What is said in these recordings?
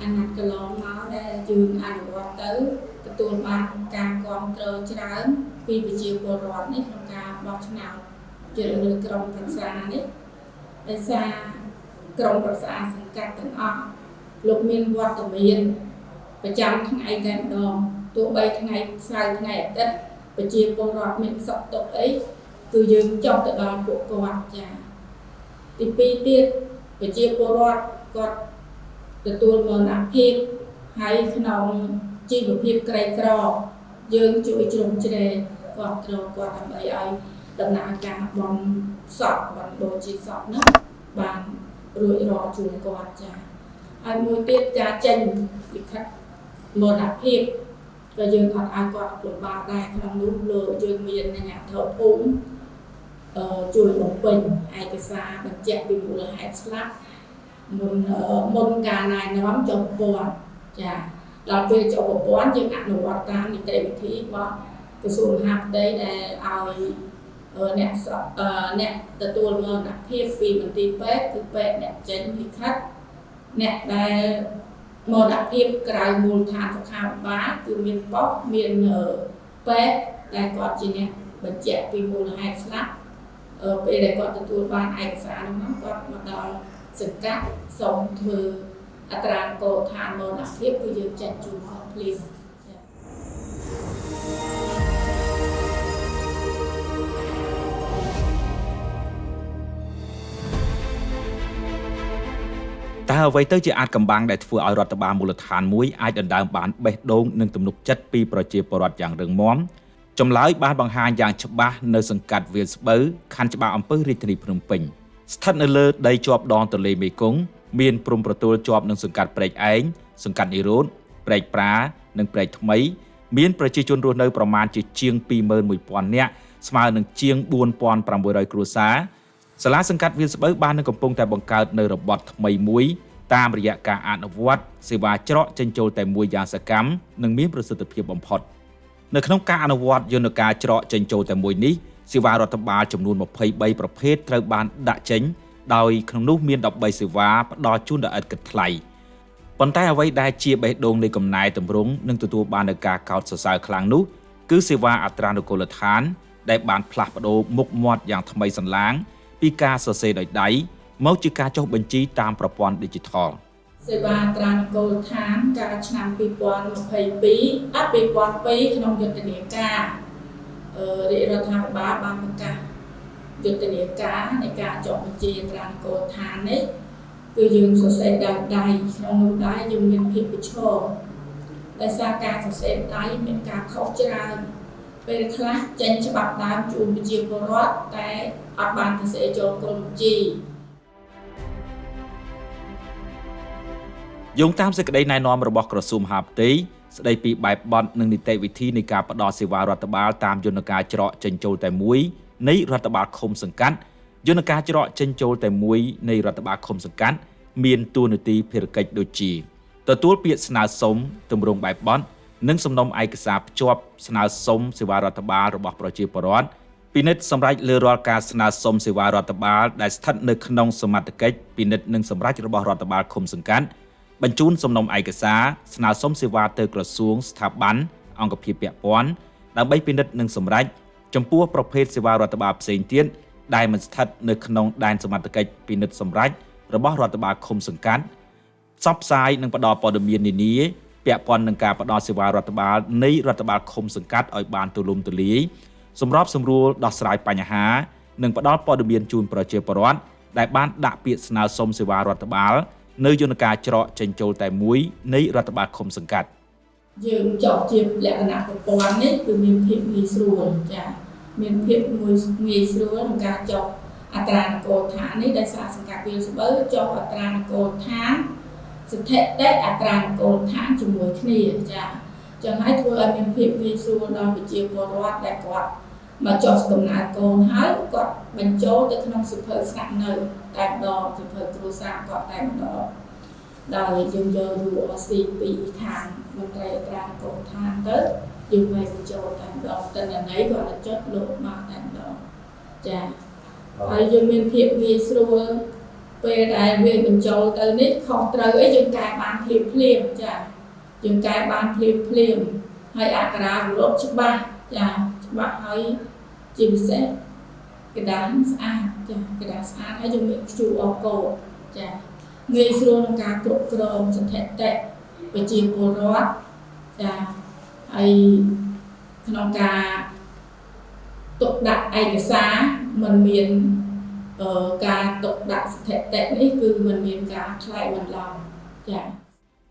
អាណត្តិកន្លងមកដែលយើងអនុវត្តទៅទទួលបានការគាំទ្រច្រើនពីប្រជាពលរដ្ឋនេះក្នុងការបោះឆ្នោតជ្រើសរើសក្រុមប្រឹក្សានេះដោយសារក្រុមប្រឹក្សាសង្កាត់ទាំងអស់លោកមានវត្តមានប្រចាំថ្ងៃតែម្ដងទោះបីថ្ងៃសៅរ៍ថ្ងៃអាទិត្យប្រជាពលរដ្ឋមានសុខទុក្ខអីគឺយើងចុះទៅដល់ពួកគាត់ចាទី2ទៀតប្រជាពលរដ្ឋគាត់ទទួលមរណភាពហើយក្នុងជីវភាពក្រីក្រយើងជួយជ្រោមជ្រែងគ្រប់គ្រងគាត់ដើម្បីឲ្យដំណើរការបន់សពបន់បូជាសពហ្នឹងបានរួចរាល់ជូនគាត់ចាហើយមួយទៀតការចេញលិខិតមរណភាពក៏យើងអត់ឲ្យគាត់លំបាកដែរក្នុងនោះលោកយើងមានអាជ្ញាធរភូមិជួយបំពេញឯកសារបញ្ជាក់ពីមូលហេតុស្លាប់មុនការណែនាំចុះប្រព័ន្ធចាដល់ពេលចុះប្រព័ន្ធយើងអនុវត្តតាមនីតិវិធីរបស់ក្រសួងមហាផ្ទៃដែលឲ្យអ្នកទទួលមរណភាពពីមន្ទីរពេទ្យគឺពេទ្យអ្នកចេញលិខិតអ្នកដែលមរណភាពក្រៅមូលដ្ឋានសុខាភិបាលគឺមានប៉ុស្តិ៍មានពេទ្យដែលគាត់ជាអ្នកបញ្ជាក់ពីមូលហេតុស្លាប់ពេលដែលគាត់ទទួលបានឯកសារនោះមកគាត់មកដល់សង្កាត់សូមធ្វើអត្រានុកូលដ្ឋានមរណភាពគឺយើងចេញជូនគាត់ភ្លាមតើអ្វីទៅជាអាចកំបាំងដែលធ្វើឲ្យរដ្ឋបាលមូលដ្ឋានមួយអាចដណ្ដើមបានបេះដូងនិងទំនុកចិត្តពីប្រជាពលរដ្ឋយ៉ាងរឹងមាំចម្លើយបានបង្ហាញយ៉ាងច្បាស់នៅសង្កាត់វាលស្បូវខណ្ឌច្បារអំពៅរាជធានីភ្នំពេញស្ថិតនៅលើដីជាប់ដងទន្លេមេគង្គមានព្រំប្រទល់ជាប់នឹងសង្កាត់ព្រែកឯងសង្កាត់និរោធព្រែកប្រានិងព្រែកថ្មីមានប្រជាជនរស់នៅប្រមាណជាជាង 21,000 នាក់ស្មើនឹងជាង 4,600 គ្រួសារសាលាសង្កាត់វាលស្បូវបាននឹងកំពុងតែបង្កើតនៅរបត់ថ្មីមួយតាមរយៈការអនុវត្តសេវាច្រកចេញចូលតែមួយយ៉ាងសកម្មនិងមានប្រសិទ្ធភាពបំផុតនៅក្នុងការអនុវត្តយន្តការច្រកចេញចូលតែមួយនេះសេវារដ្ឋបាលចំនួន23ប្រភេទត្រូវបានដាក់ចេញដោយក្នុងនោះមាន13សេវាផ្ដល់ជូនដោយឥតគិតថ្លៃប៉ុន្តែអ្វីដែលជាបេះដូងនៃកំណែទម្រង់និងទទួលបាននូវការកោតសរសើរខ្លាំងនោះគឺសេវាអត្រានុកូលដ្ឋានដែលបានផ្លាស់ប្ដូរមុខមាត់យ៉ាងថ្មីសន្លាងពីការសរសេរដោយដៃមកជាការចុះបញ្ជីតាមប្រព័ន្ធឌីជីថលសេវាអត្រានុកូលដ្ឋានកាលឆ្នាំ2022ដល់2002ក្នុងយុទ្ធនាការរាជរដ្ឋាភិបាលបានប្រកាសយុទ្ធនាការនៃការចុះបញ្ជីអត្រានុកូលដ្ឋាននេះគឺយើងសរសេរដោយដៃក្នុងនោះដែរយើងមានភាពប្រឈមដោយសារការសរសេរដៃមានការខុសច្រើនពេលខ្លះចេញច្បាប់ដើមជូនប្រជាពលរដ្ឋតែអត់បានសរសេរចូលក្រុមបញ្ជីយោងតាមសេចក្តីណែនាំរបស់ក្រសួងមហាផ្ទៃស្តីពីបែបបទនិងនីតិវិធីនៃការផ្ដល់សេវារដ្ឋបាលតាមយន្តការច្រកចេញចូលតែមួយនៃរដ្ឋបាលឃុំសង្កាត់យន្តការច្រកចេញចូលតែមួយនៃរដ្ឋបាលឃុំសង្កាត់មានតួនាទីភារកិច្ចដូចជាទទួលពាក្យស្នើសុំទម្រង់បែបបទនិងសំណុំឯកសារភ្ជាប់ស្នើសុំសេវារដ្ឋបាលរបស់ប្រជាពលរដ្ឋពិនិត្យសម្រេចលើរាល់ការស្នើសុំសេវារដ្ឋបាលដែលស្ថិតនៅក្នុងសមត្ថកិច្ចពិនិត្យនិងសម្រេចរបស់រដ្ឋបាលឃុំសង្កាត់បញ្ជូនសំណុំឯកសារស្នើសុំសេវាទៅក្រសួងស្ថាប័នអង្គភាពពាក់ព័ន្ធដើម្បីពិនិត្យនិងសម្រេចចំពោះប្រភេទសេវារដ្ឋបាលផ្សេងទៀតដែលមិនស្ថិតនៅក្នុងដែនសមត្ថកិច្ចពិនិត្យសម្រេចរបស់រដ្ឋបាលឃុំសង្កាត់ផ្សព្វផ្សាយនិងផ្ដល់ព័ត៌មាននានាពាក់ព័ន្ធនឹងការផ្ដល់សេវារដ្ឋបាលនៃរដ្ឋបាលឃុំសង្កាត់ឲ្យបានទូលំទូលាយសម្របសម្រួលដោះស្រាយបញ្ហានិងផ្ដល់ព័ត៌មានជូនប្រជាពលរដ្ឋដែលបានដាក់ពាក្យស្នើសុំសេវារដ្ឋបាលនៅយន្តការច្រកចេញចូលតែមួយនៃរដ្ឋបាលឃុំសង្កាត់យើងចុះជាលក្ខណៈប្រព័ន្ធនេះគឺមានភាពងាយស្រួលចាមានភាពមួយងាយស្រួលក្នុងការចុះអត្រានុកូលដ្ឋាននេះដោយសារសង្កាត់វាលស្បូវចុះអត្រានុកូលដ្ឋានស្ថិតិអត្រានុកូលដ្ឋានជាមួយគ្នាចាចឹងហើយធ្វើឲ្យមានភាពងាយស្រួលដល់ប្រជាពលរដ្ឋដែលគាត់មកចុះកំណើតកូនហើយគាត់បញ្ចូលទៅក្នុងសៀវភៅស្នាក់នៅតែម្ដងសៀវភៅគ្រួសារគាត់តែម្ដងដោយយើងយក URC ពីខាងមន្ត្រីអត្រានុកូលដ្ឋានទៅយើងវាយបញ្ចូលតែម្ដងទិន្នន័យគាត់ទៅចុចលោតមកតែម្ដងចាហើយយើងមានភាពងាយស្រួល ពេលដែលវាបញ្ចូលទៅនេះខុសត្រូវអីយើងកែបានភ្លាមភ្លាមចាយើងកែបានភ្លាមភ្លាមហើយអក្ខរាវិរុទ្ធច្បាស់ចាច្បាស់ហើយជាពិសេសក្រដាសស្អាតចាក្រដាសស្អាតហើយយើងមាន QR code ចាងាយស្រួលក្នុងការគ្រប់គ្រងស្ថិតិប្រជាពលរដ្ឋចាហើយក្នុងការទុកដាក់ឯកសារมันមានការទុកដាក់ស្ថិតិនេះគឺมันមានការក្លែងបន្លំចា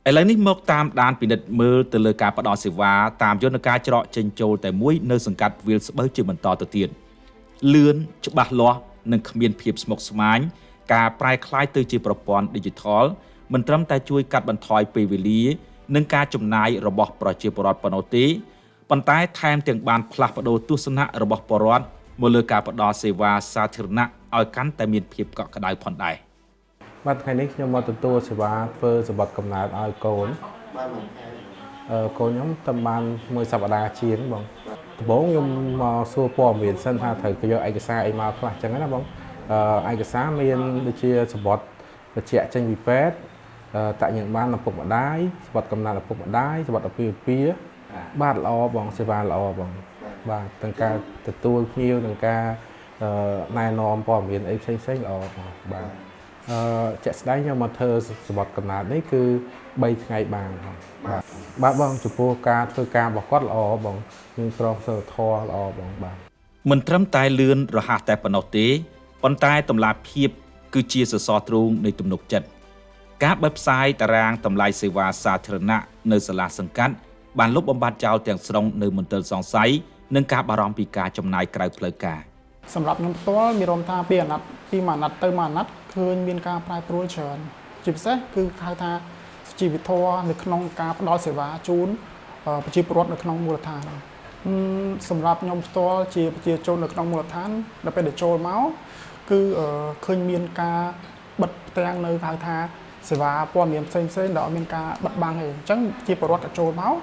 ឥឡូវនេះមកតាមដានពិនិត្យមើលទៅលើការផ្ដល់សេវាតាមយន្តការច្រកចេញចូលតែមួយនៅសង្កាត់វាលស្បូវជាបន្តទៅទៀតលឿនច្បាស់លាស់និងគ្មានភាពស្មុគស្មាញការប្រែក្លាយទៅជាប្រព័ន្ធ Digital មិនត្រឹមតែជួយកាត់បន្ថយពេលវេលានិងការចំណាយរបស់ប្រជាពលរដ្ឋប៉ុណ្ណោះទេប៉ុន្តែថែមទាំងបានផ្លាស់ប្ដូរទស្សនៈរបស់ពលរដ្ឋមកលើការផ្ដល់សេវាសាធារណៈឲ្យកាន់តែមានភាពកក់ក្ដៅផងដែរ បាទថ្ងៃនេះខ្ញុំមកទទួលសេវាធ្វើសំបុត្រកំណើតឲ្យកូន បានមួយខែ កូនខ្ញុំតែបានមួយសប្តាហ៍ជាងបងដំបូងខ្ញុំមកសួរព័ត៌មានសិនថាត្រូវគេយកឯកសារអីមកខ្លះចឹងណាបងឯកសារមានដូចជាសំបុត្របញ្ជាក់ចេញពីពេទ្យអឺតញ្ញាណប័ណ្ណឪពុកម្ដាយសំបុត្រកំណើតឪពុកម្ដាយសំបុត្រអាពាហ៍ពិពាហ៍បាទល្អបងសេវាល្អបងបាទទាំងការទទួលភ្ញៀវទាំងការណែនាំព័ត៌មានអីផ្សេងៗល្អបងបាទ ជាក់ស្ដែងខ្ញុំមកធ្វើសំបុត្រកំណើតនេះគឺ3ថ្ងៃបានបងបាទបាទបងចំពោះការធ្វើការរបស់គាត់ល្អបងមានក្រមសីលធម៌ល្អបងបាទ មិនត្រឹមតែលឿនរហ័សតែប៉ុណ្ណោះទេប៉ុន្តែតម្លាភាពគឺជាសសរទ្រូងនៃទំនុកចិត្តការបិទផ្សាយតារាងតម្លៃសេវាសាធារណៈនៅសាលាសង្កាត់បានលុបបំបាត់ចោលទាំងស្រុងនៅមន្ទិលសង្ស័យនិងការបារម្ភពីការចំណាយក្រៅផ្លូវការ សម្រាប់ខ្ញុំផ្ទាល់មានអារម្មណ៍ថាពីអាណត្តិពីមួយអាណត្តិទៅមួយអាណត្តិឃើញមានការប្រែប្រួលច្រើនជាពិសេសគឺហៅថាសុជីវធម៌នៅក្នុងការផ្ដល់សេវាជូនប្រជាពលរដ្ឋនៅក្នុងមូលដ្ឋានសម្រាប់ខ្ញុំផ្ទាល់ជាប្រជាជននៅក្នុងមូលដ្ឋានដល់ពេលដែលចូលមកគឺឃើញមានការបិទផ្ទាំងនៅហៅថាសេវាព័ត៌មានផ្សេងៗដែលអត់មានការបិទបាំងទេអញ្ចឹងជាពលរដ្ឋក៏ចូលមក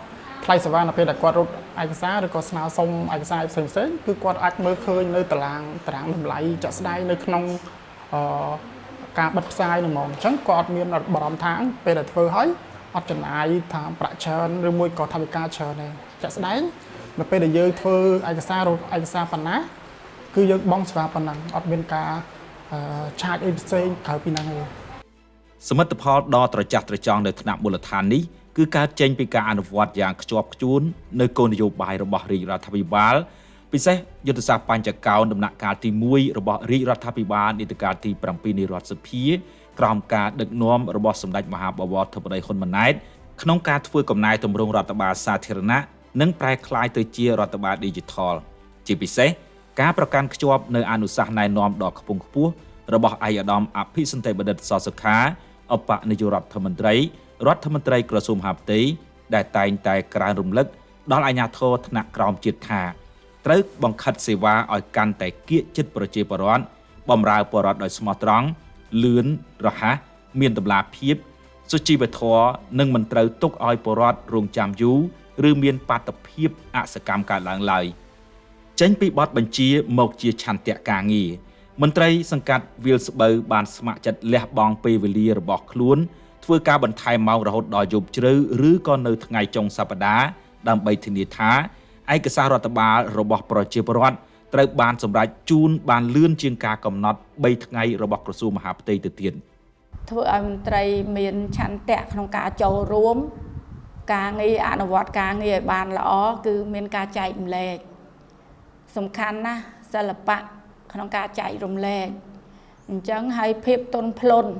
ថ្លៃសេវានៅពេលដែលគាត់រត់ឯកសារឬក៏ស្នើសុំឯកសារផ្សេងៗគឺគាត់អាចមើលឃើញនៅតារាងតម្លៃចាក់ស្ដែងនៅក្នុងការបិទផ្សាយនឹងហ្មងអញ្ចឹងគាត់អត់មានបារម្ភថាពេលដែលធ្វើហើយអត់ចំណាយថាប្រាក់ច្រើនឬមួយក៏ថវិកាច្រើនទេចាក់ស្ដែងនៅពេលដែលយើងធ្វើឯកសាររត់ឯកសារប៉ុណ្ណាគឺយើងបង់សេវាប៉ុណ្ណឹងអត់មានការឆាចអីផ្សេងក្រៅពីហ្នឹងទេ សមិទ្ធផលដ៏ត្រចះត្រចង់នៅថ្នាក់មូលដ្ឋាននេះគឺកើតចេញពីការអនុវត្តយ៉ាងខ្ជាប់ខ្ជួននៅគោលនយោបាយរបស់រាជរដ្ឋាភិបាលពិសេសយុទ្ធសាស្ត្របញ្ចកោណដំណាក់កាលទី1របស់រាជរដ្ឋាភិបាលនីតិកាលទី7នៃរដ្ឋសភាក្រោមការដឹកនាំរបស់សម្ដេចមហាបវរធិបតីហ៊ុនម៉ាណែតក្នុងការធ្វើកំណែទម្រង់រដ្ឋបាលសាធារណៈនិងប្រែក្លាយទៅជារដ្ឋបាល Digital ជាពិសេសការប្រកាន់ខ្ជាប់នៅអនុសាសន៍ណែនាំដ៏ខ្ពង់ខ្ពស់របស់ឯកឧត្តមអភិសន្តិបណ្ឌិតសសុខាឧបនាយករដ្ឋមន្ត្រីរដ្ឋមន្ត្រីក្រសួងមហាផ្ទៃដែលតែងតែក្រើនរំលឹកដល់អាជ្ញាធរថ្នាក់ក្រោមជាតិថាត្រូវបង្ខិតសេវាឲ្យកាន់តែគៀកចិត្តប្រជាពលរដ្ឋបម្រើពលរដ្ឋដោយស្មោះត្រង់លឿនរហ័សមានតម្លាភាពសុជីវធម៌និងមិនត្រូវទុកឲ្យពលរដ្ឋរងចាំយូរឬមានបាតុភាពអសកម្មកើតឡើងឡើយចេញពីបទបញ្ជាមកជាឆន្ទៈការងារមន្ត្រីសង្កាត់វាលស្បូវបានស្ម័គ្រចិត្តលះបង់ពេលវេលារបស់ខ្លួនធ្វើការបន្ថែមម៉ោងរហូតដល់យប់ជ្រៅឬក៏នៅថ្ងៃចុងសប្តាហ៍ដើម្បីធានាថាឯកសាររដ្ឋបាលរបស់ប្រជាពលរដ្ឋត្រូវបានសម្រេចជូនបានលឿនជាងការកំណត់3ថ្ងៃរបស់ក្រសួងមហាផ្ទៃទៅទៀត ធ្វើឲ្យមន្ត្រីមានឆន្ទៈក្នុងការចូលរួមការងារអនុវត្តការងារឲ្យបានល្អគឺមានការចែករំលែកសំខាន់ណាស់សិល្បៈក្នុងការចែករំលែកអញ្ចឹងហើយភាពទន់ភ្លន់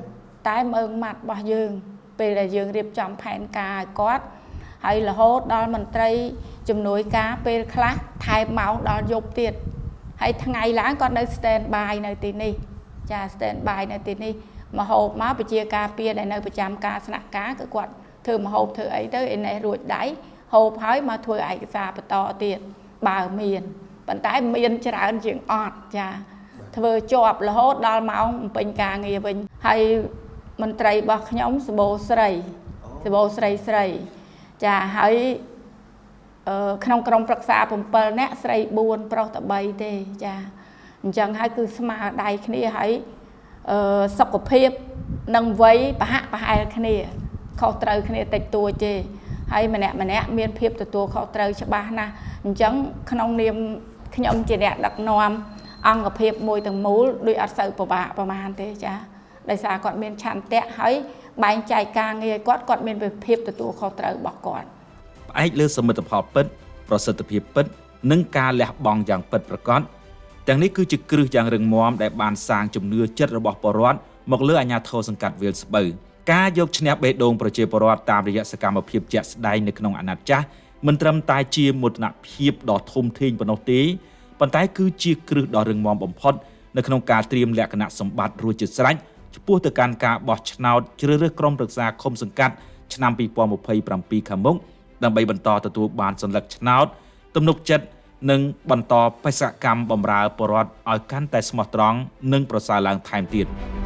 តែមើងម៉ាត់របស់យើងពេលដែលយើងរៀបចំផែនការឲ្យគាត់ហើយរហូតដល់មន្ត្រីជំនួយការពេលខ្លះថែមម៉ោងដល់យប់ទៀតហើយថ្ងៃឡើងគាត់នៅ stand by នៅទីនេះចា stand by នៅទីនេះមហូបមកពជាការពារដែលនៅប្រចាំការស្នាក់ការគឺគាត់ធ្វើមហូបធ្វើអីទៅឯនេះរួចដៃហូបហើយមកធ្វើឯកសារបន្តទៀតបើមានប៉ុន្តែមានច្រើនជាងអត់ចាធ្វើជាប់រហូតដល់ម៉ោងបំពេញការងារវិញហើយមន្ត្រីរបស់ខ្ញុំសបោស្រីសបោស្រីស្រីចាហើយក្នុងក្រុមប្រឹក្សា7នាក់ស្រី4ប្រុសតែ3ទេចាអញ្ចឹងហើយគឺស្មើដៃគ្នាហើយ សុខភាពនិងវ័យប្រហាក់ប្រហែលគ្នាខុសត្រូវគ្នាតិចតួចទេហើយម្នាក់ម្នាក់មានភាពទទួលខុសត្រូវច្បាស់ណាស់អញ្ចឹងក្នុងនាមខ្ញុំជាអ្នកដឹកនាំអង្គភាពមួយទាំងមូលដូចអត់សូវពិបាកប្រហែលទេចាដោយសារគាត់មានឆន្ទៈហើយបែងចែកការងារគាត់គាត់មានភាពទទួលខុសត្រូវរបស់គាត់ ផ្អែកលើសមិទ្ធផលពិតប្រសិទ្ធភាពពិតនិងការលះបង់យ៉ាងពិតប្រាកដទាំងនេះគឺជាគ្រឹះយ៉ាងរឹងមាំដែលបានសាងជំនឿចិត្តរបស់ពលរដ្ឋមកលើអាជ្ញាធរសង្កាត់វាលស្បូវការយកឈ្នះបេះដូងប្រជាពលរដ្ឋតាមរយៈសកម្មភាពជាក់ស្ដែងនៅក្នុងអាណត្តិចាស់មិនត្រឹមតែជាមោទនភាពដ៏ធំធេងប៉ុណ្ណោះទេប៉ុន្តែគឺជាគ្រឹះដ៏រឹងមាំបំផុតនៅក្នុងការត្រៀមលក្ខណៈសម្បត្តិរួចជាស្រេចឆ្ពោះទៅកាន់ការបោះឆ្នោតជ្រើសរើសក្រុមប្រឹក្សាឃុំសង្កាត់ឆ្នាំ2027ខាងមុខដើម្បីបន្តទទួលបានសន្លឹកឆ្នោតទំនុកចិត្តនិងបន្តបេសកកម្មបម្រើពលរដ្ឋឲ្យកាន់តែស្មោះត្រង់និងប្រសើរឡើងថែមទៀត។